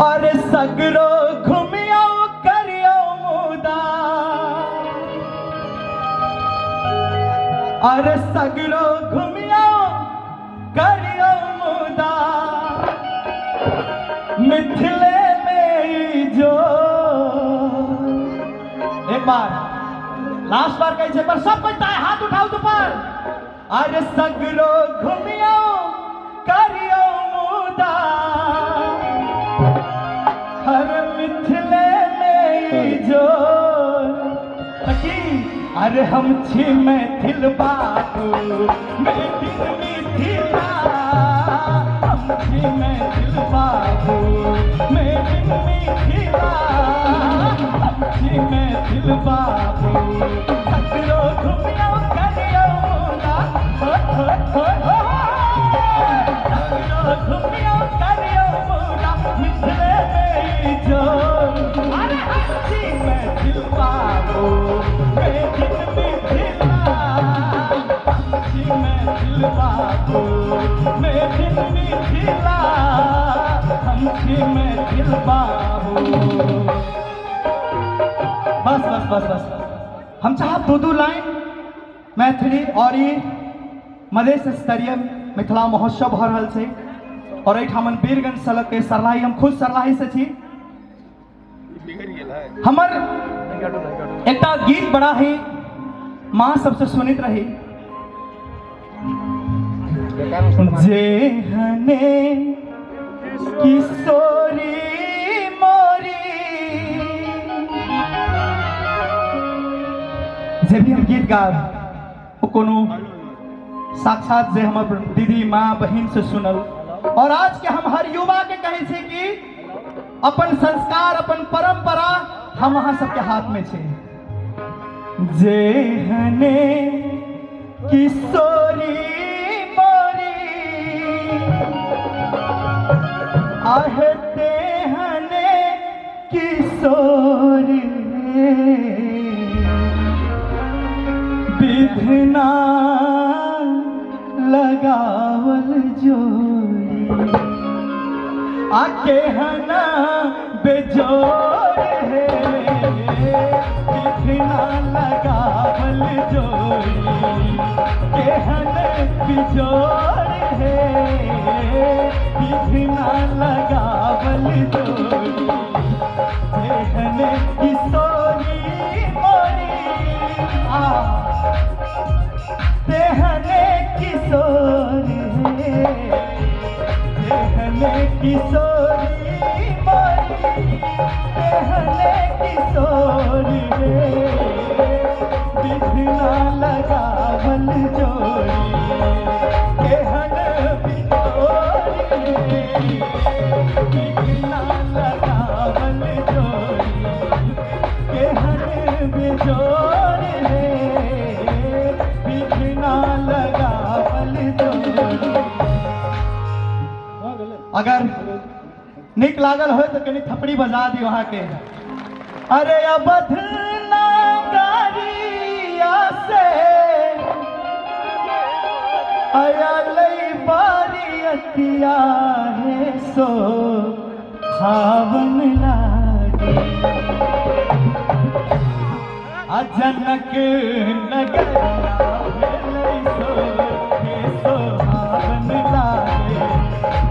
अरे सगरो घुमियो करियो मुदा, अरे सगरो घुमियो करियो मुदा, मिथिले में जो। एक बार लास्ट बार कही पर सब कोई हाथ उठाओ तो पर। अरे सगरो घुमियो करियो मुदा, हर मिथिले में जो। अरे हम छी मैथिल बाबू मैथिल मिथिला, हम छी मैथिल बाबू मैथिल मिथिला, हम छी मैथिल बाबू। सगरो घुमियो करियो मुदा, हो हो हो हो, सगरो घुमियो करियो मुदा, मिथिले में जो। अरे हम छी मैथिल बाबू मैथिल मिथिला, हम छी मैथिल बाबू मैथिल मिथिला, हम छी मैथिल बाबू। बस बस बस बस, हम चाहब दू दू लाइन मैथिली और ई मधेश स्तरीय मिथिला महोत्सव भऽ रहल छै और एहिठामन वीरगंज सड़क के सरलाही, हम खुद सरलाही से छी। हमर एकटा गीत बड़ा ही माँ सबसे सुनित रही, जेहने किशोरी मोरी। जे भी हम गीत गायब ओ कोनो साक्षात जे हमर दीदी माँ बहिन से सुनल। और आज के हम हर युवा के कहै छी कि अपन संस्कार अपन परंपरा हम अहाँ सबके हाथ में छै। जेहने किशोरी मोरी आहे तेहने किशोरी, विधना लगावल जोड़ी, आके हना बेजोड़ है, विधना लगावल जोड़ी, केहन बिजोड़ है, विधना लगावल जोड़ी, केहन किशोरी मोरी आ तेहने किशोर है, तेहने किशोरी मोरी, तेहने किशोर है, विधना लगावल जोड़ी, केहन बिजोड़ है, विधना लगावल जोड़ी, केहन बिजोड़ है, विधना लगावल जोड़ी। अगर निक लागल हो तो कनी थपड़ी बजा दी वहां के। अरे अवध नगरिया से आया लई बारियतिया है सो हावन लागे, अजनक नगरिया भेलै सो हे सोहावन लागे,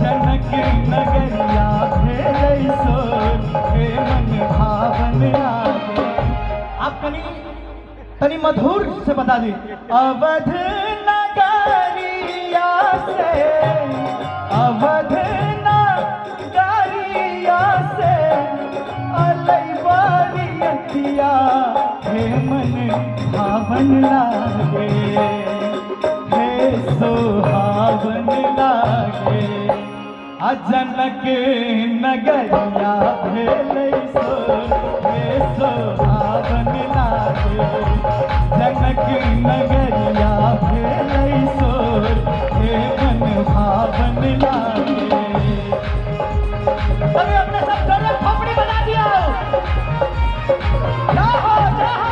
जनक नगरिया भेलै सो हे मन भावन लागे। आप कनी तनी मधुर से बता दी। अवध नगरिया से, अवध नगरिया से अलई बारियतिया हे मन भावन लागे, हे सोहावन लागे, अजनक नगरिया भेलै सो हे सोहावन लागे, जनक नगरिया भेलै सो हे मन भावन लागे। अभी अपने सब जोर थोपड़ी बना दिया। जय हो, जय हो।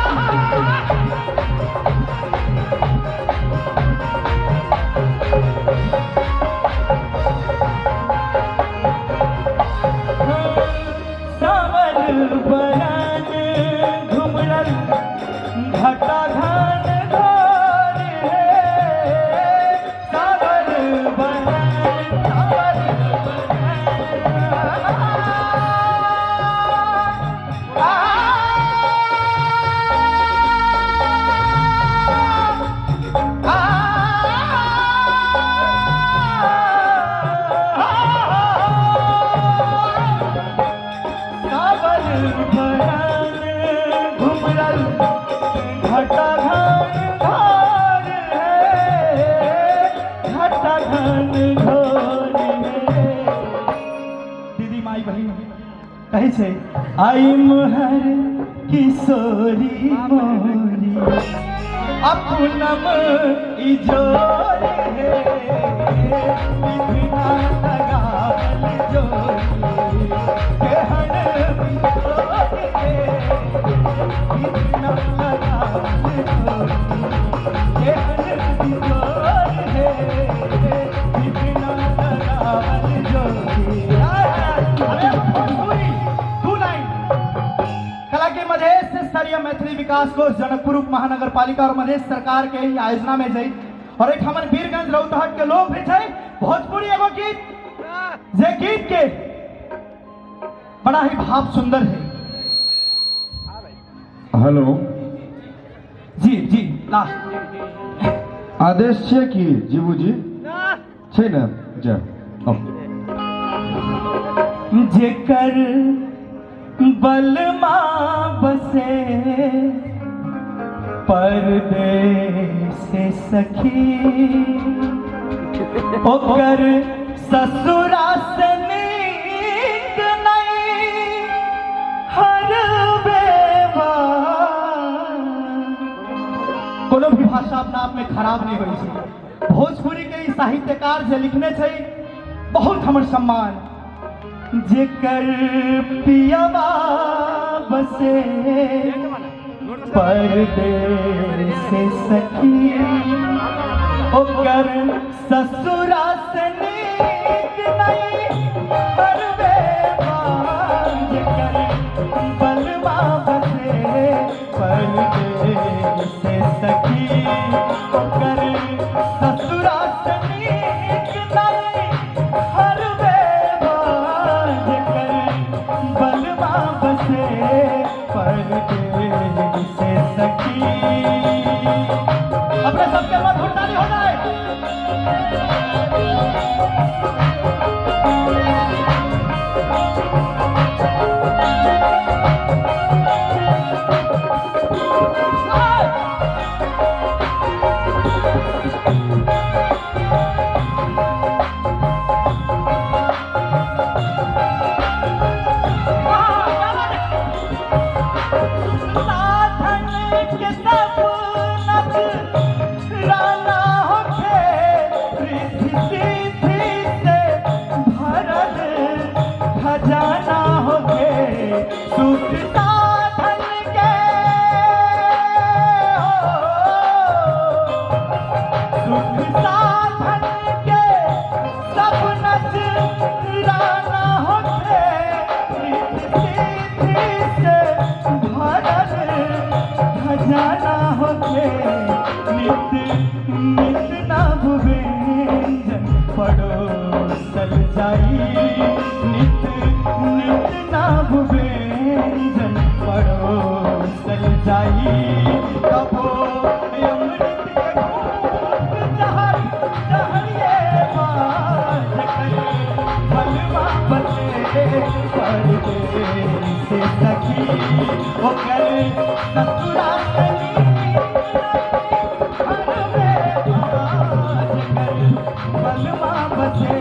माई बहिन कहै छै आई मोहर किशोरी मोरी अपनम इजोर हे विधना लगावल जोरी केहन बिजोर हे विधना लगावल जोरी केहन बिजोर हे विधना लगावल जोरी। अरे भोजपुरी दू लाइन कला के मधेश स्तरीय मैथिली विकास कोष जनकपुर उप महानगर पालिका और मधेश सरकार के ही आयोजना में छै और एक हमर वीरगंज रौतहट के लोग भी छै। भोजपुरी एगो गीत जे गीत के बड़ा ही भाव सुंदर है। हेलो जी जी लास्ट आदेश छै कि जीबू जी छै ने जा आओ। जेकर बलमा बसे परदेस सखी ओकर ससुरा से नीक नहीं हर बेवा। कोनो भी भाषा अपना आप में खराब नहीं होइ छै। भोजपुरी के ई साहित्यकार जे लिखने छै बहुत हमर सम्मान। जेकर पियवा बसे परदेस सखी ओकर ससुरा से नीक नहीं हर बेवा। जेकर बलवा बसे परदेस सखी ओकर ससुरा से नीक नहीं हर बेवा। जेकर बलवा बसे परदेस सखी। अपने सबके मधुर ताली हो जाए। साधन के सब नच राना होखे रिद्धि सिद्धि से भरल खजाना होखे सुख साधन के सुख साधन के सब नच राना होखे रिद्धि सिद्धि से भरल खजाना होखे नित नित नव व्यंजन पड़ोसल जाई नित नित नव व्यंजन पड़ोसल जाई। कबो अमृत के घूंट जहर जहरिए बाज करे बलवा बसे परदेस सखी ओकर ससुरा से नीक हर बेवा। जेकर बलवा बसे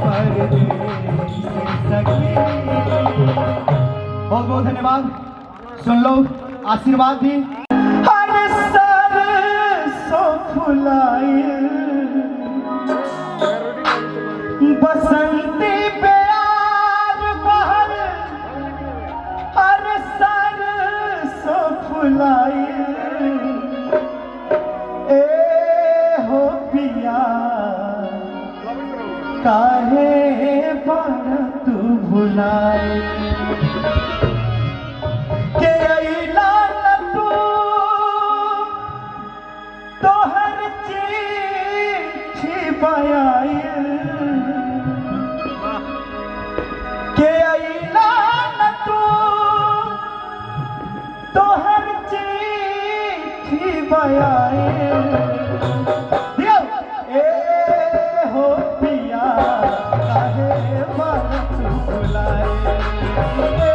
परदेस सखी। बहुत बहुत धन्यवाद। सुन लो आशीर्वाद दी। हर सर सो फुलाए बसंती प्यार बहर हर सर सो फुलाए ए हो पिया काहे बार तू भुलाए के अइला न तू तोहर चिट्ठी बयाइल के अइला न तू तोहर चिट्ठी बयाइल। दियो ए हो पिया काहे बार तू भुलाए ए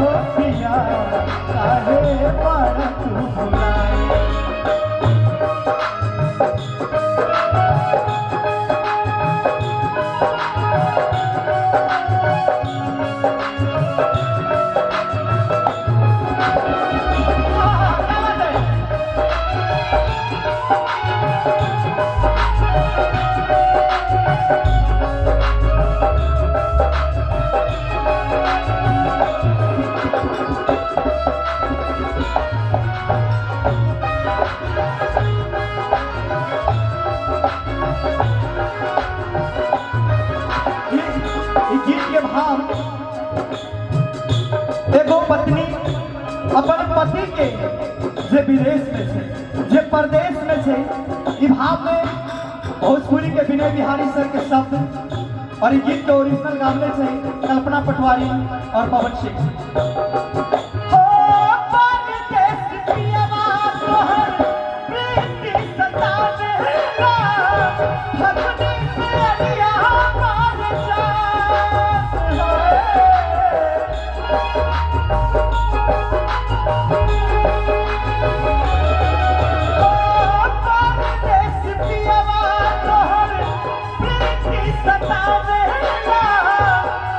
हो पिया काहे बार तू भुलाए। के भाव एगो पत्नी अपन पति के जे विदेश में छै, जे परदेश में छै, ई भाव में भोजपुरी के विनय बिहारी सर के शब्द और ई गीत के ओरिजिनल गावले छै कल्पना पटवारी और पवन सिंह। हो परदेश पियवा तोहर प्रीति सतावेला, फगुनी प्रिया मार जात हो। परदेश पियवा तोहर प्रीति सतावेला,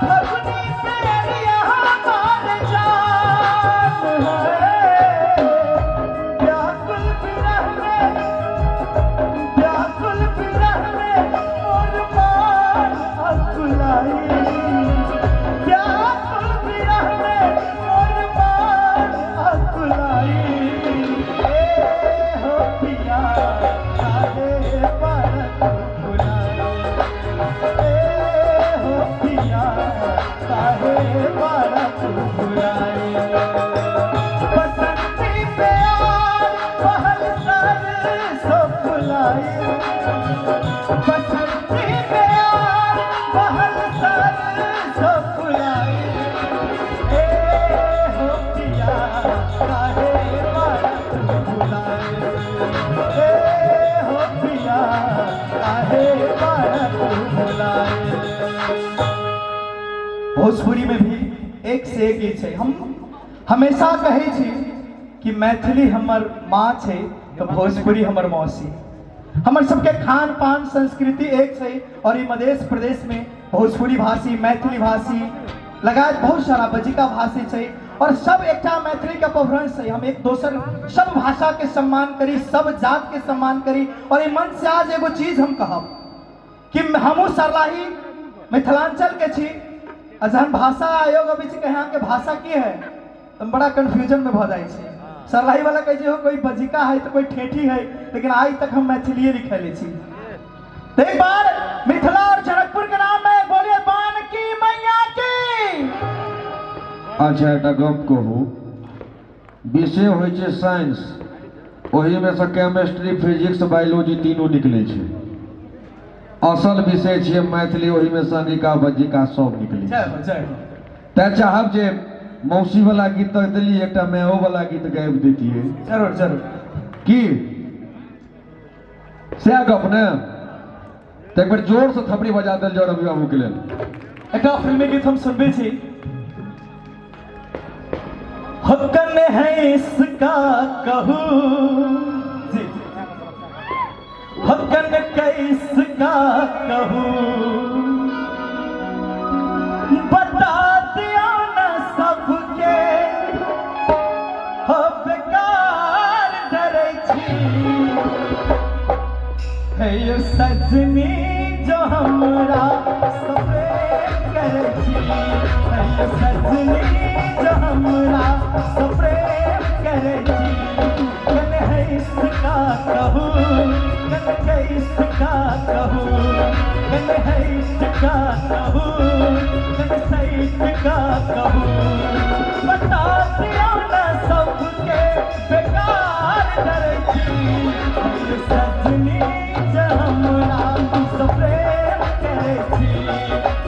फगुनी प्रिया मार जात हो। व्याकुल विरह में, व्याकुल विरह में मोर मान अकुलाई, व्याकुल विरह में मोर मान अकुलाई। ए हो पिया काहे परत भुलाई, ए हो पिया काहे परत भुलाई। बसंती प्यार पहल सर सो फुलाई, बसंती प्यार पहल सर सो फुलाई। ए हो पिया काहे परत भुलाई, ए हो पिया काहे परत भुलाई। भोजपुरी में भी एक से एक गीत छै। हम हमेशा कहै छी कि मैथिली हमर माँ छै तो भोजपुरी हमर मौसी। हमर सबके खान पान संस्कृति एक छै और ई मध्य प्रदेश में भोजपुरी भाषी, मैथिली भाषी लगायत बहुत सारा बज्जिका भाषी छै और सब एकटा मैथिली के अपभ्रंश छै। हम एक दोसर सब भाषा के सम्मान करी, सब जात के सम्मान करी। और ई मन से आज एगो चीज हम कहब कि हमहूँ सरलाही मिथिलांचल के छी आ जहन भाषा आयोग अबै छै कि अहाँके भाषा की है तो हम बड़ा कंफ्यूजन में भऽ जाइ छै। सरलाही वाला कहै छै हो कोई बज्जिका है तो कोई ठेठी है, लेकिन आइ तक हम मैथिलीए लिखले छी। तो एक बार मिथिला और जनकपुर के नाम में बोलिए बान की मैया की। अच्छा एकटा गप कहू, विषय होइ छै साइंस, ओहिमे से केमिस्ट्री फिजिक्स बायोलॉजी तीनू निकलै छै। असल विषय छियै मैथिली, ओहिमे से अंगिका बज्जिका सब निकलै जय छै। हो, जय हो। तैं चाहब जे मौसी वाला गीत तऽ देलियै, एकटा मायो वाला गीत गाबि दैतियै। जरूर जरूर। की सएह गप ने? तऽ एक बेर जोर से थपड़ी बजा देल जाउ रवि बाबू के लेल। एकटा फिल्मी गीत हम सुनबै छी। हकन है इसका कहू जी, हकन कैसका कहू, बता दिया न सबके हो बेकार डरै छी। हे यो सजनी जो हमरा से प्रेम करै छी, हे यो सजनी जो हमरा से प्रेम करै छी। कन है इसका कहू, कन कैसका कहू, कन है इसका कहू, कन सैठ का कहू, बता दिया न सबके बेकार डरै छी। हे सजनी जो हमरा से प्रेम करै छी,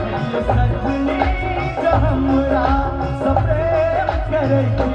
हे सजनी जो हमरा से प्रेम करै छी।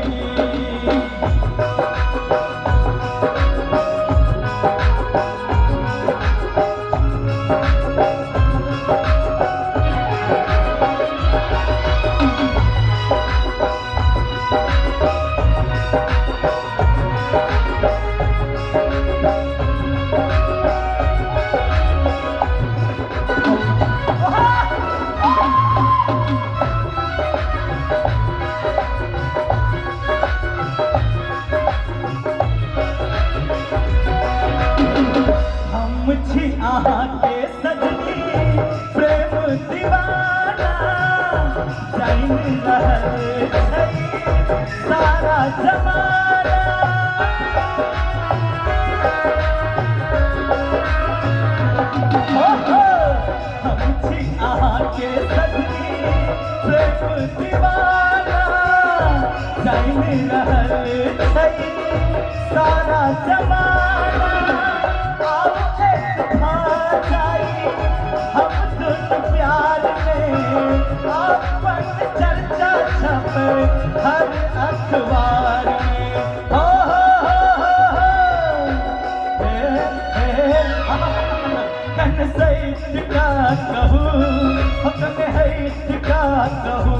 हम छी अहाँके सजनी प्रेम दीवाना, जानि रहल छै सारा जमाना। ओहो, हम छी अहाँके सजनी दीवाना जानि रहल छै सारा जमाना। आब एक भऽ जाइ हम दुनू प्यार में, अपन चर्चा छपे हर अखबार में। हो हो हो हो हो हे हे कन सैठ का कहू, कन हैठ का कहू,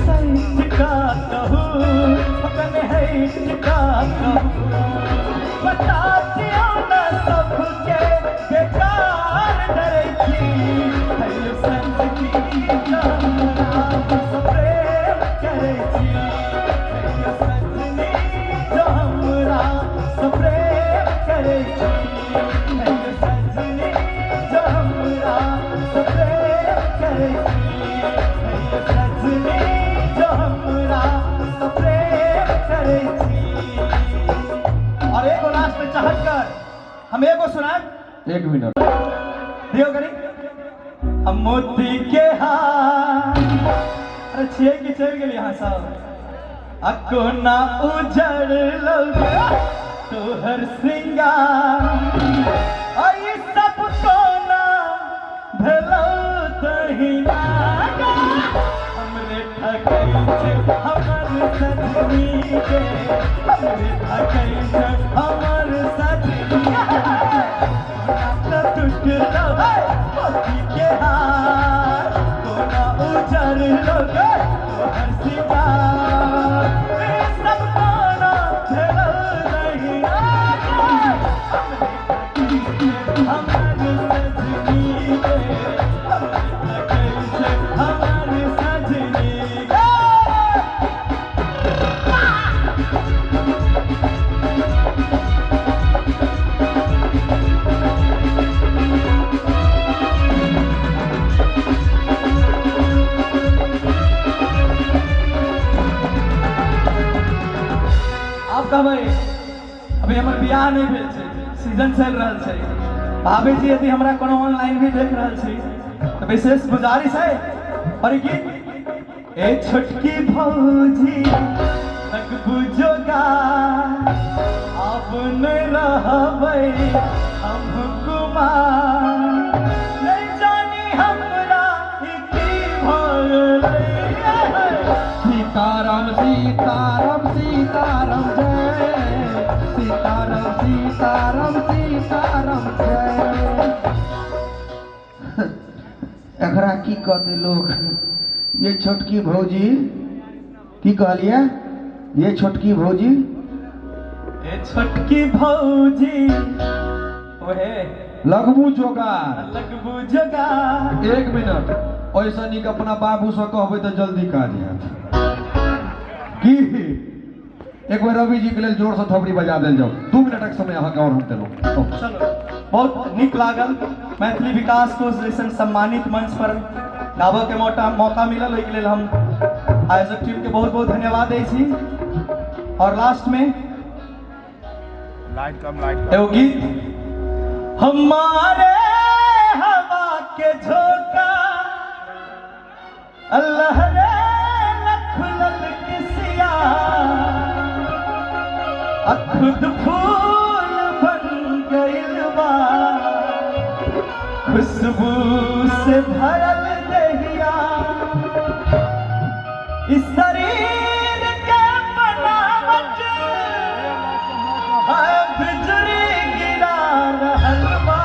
सैठ का कहू, कन हैठ का कहू। बता दियो न सबके बेकार डरै छी, हैयो सजनी हमरा से प्रेम करै छी, हैयो सजनी जो हमरा से प्रेम करै छी, हैयो सजनी जो हमरा से प्रेम करै छी, हैयो सजनी जो हमरा से प्रेम करै छी। और एगो लास्ट में चाहत कर हम एगो सुनाएब। 1 मिनट दियो करी। हम मोती के हार, अरे छियै कि चलि गेली अहाँ सब। आ कोना उजड़ लौके तोहर श्रृंगार, आ ई सब कोना भेलौ तहिना गे। हमरे ठकै छै हमर सजनी गे, हमरे ठकै छै हमर सजनी गे। कोना टूटलौ मोती के हार, कोना उजड़लौ गे तोहर श्रृंगार, ई सब कोना भेलौ दहिना गे। हमरे ठकै छै हमर सजनी गे, हमरे ठकै छै हमर सजनी गे। आप कहबै अभी हमर बियाह नहि भेल छै, सीजन चलि रहल छै। भाभी जी यदि हमरा कोनो ऑनलाइन भी देख रहल छी तऽ विशेष गुजारिश है और ई गीत ए छोटकी भौजी लगबू जोगा, आब नहि रहबै हम कुमार, नहि जानी हमरा ई की भऽ गेलै। सीताराम सीताराम सीताराम जय, सीताराम सीताराम सीताराम जय। एकरा की कहते लोग, ये छोटकी भौजी की कहलिए, ये छोटकी भौजी, ए छोटकी भौजी ओहे लगबू जोगार, लगबू जोगार। 1 मिनट, ओहिसँ नीक अपना बाबूसँ कहबै तऽ जल्दी काज हैत। की एक बेर रवि जी के लेल जोरसँ थपड़ी बजा देल जाउ। 2 मिनटक समय अहाँके और हम देलहुँ। चलो, बहुत नीक लागल मैथिली विकास कोष जैसन सम्मानित मंच पर गाबऽ के मौका मिलल, ओहिके लेल हम आयोजक टीम के बहुत बहुत धन्यवाद दै छी। और लास्ट में लाइट कम, लाइट कम। एगो गीत, हमारे हवा के झोंका लहरे खुलल किसिया, खुद फूल बन गइल बा, खुशबू से भरल दहिया, इस शरीर के बनावट है बिजली गिरा रहल बा।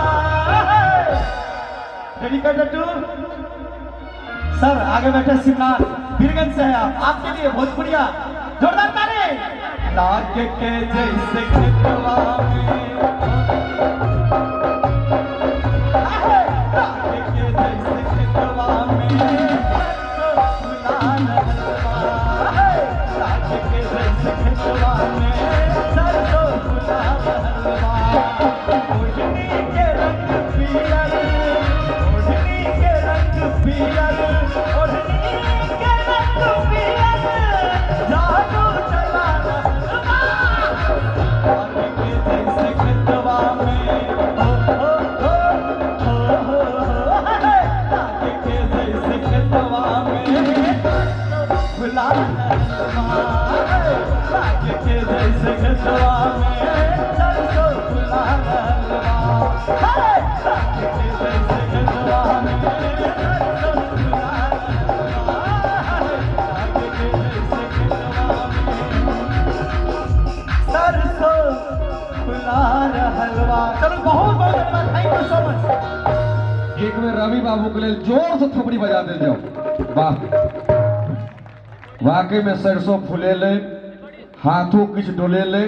डेडिकेटेड टू सर, आगे बैठे शिवनाथ, बीरगंज से है आप, आपके लिए भोजपुरिया जोरदार ताली। लाग के जैसे खेतवा में, लाग के जैसे खेतवा में फुला रहल बा, लाग के जैसे खेतवा में सरसों फुला रहल बा। ओढ़नी के रंग पियर, ओढ़नी के रंग पियर, ओढ़नी के रंग पियर, जादू चला रहल बा। लाग के जैसे खेतवा जैसे खेतवा में सरसों फुला रहल बा। हे! साग के जैसे खेतवा में सरसों फुला रहल बा। साग के जैसे खेतवा में सरसों फुला रहल बा। चलो, बहुत बहुत धन्यवाद। Thank you so much. एक बेर रवि बाबू के लेल जोर से थपड़ी बजा देल जाओ। वाह, वाकई में सरसों फुलेले, हाथों किछु डोलेले।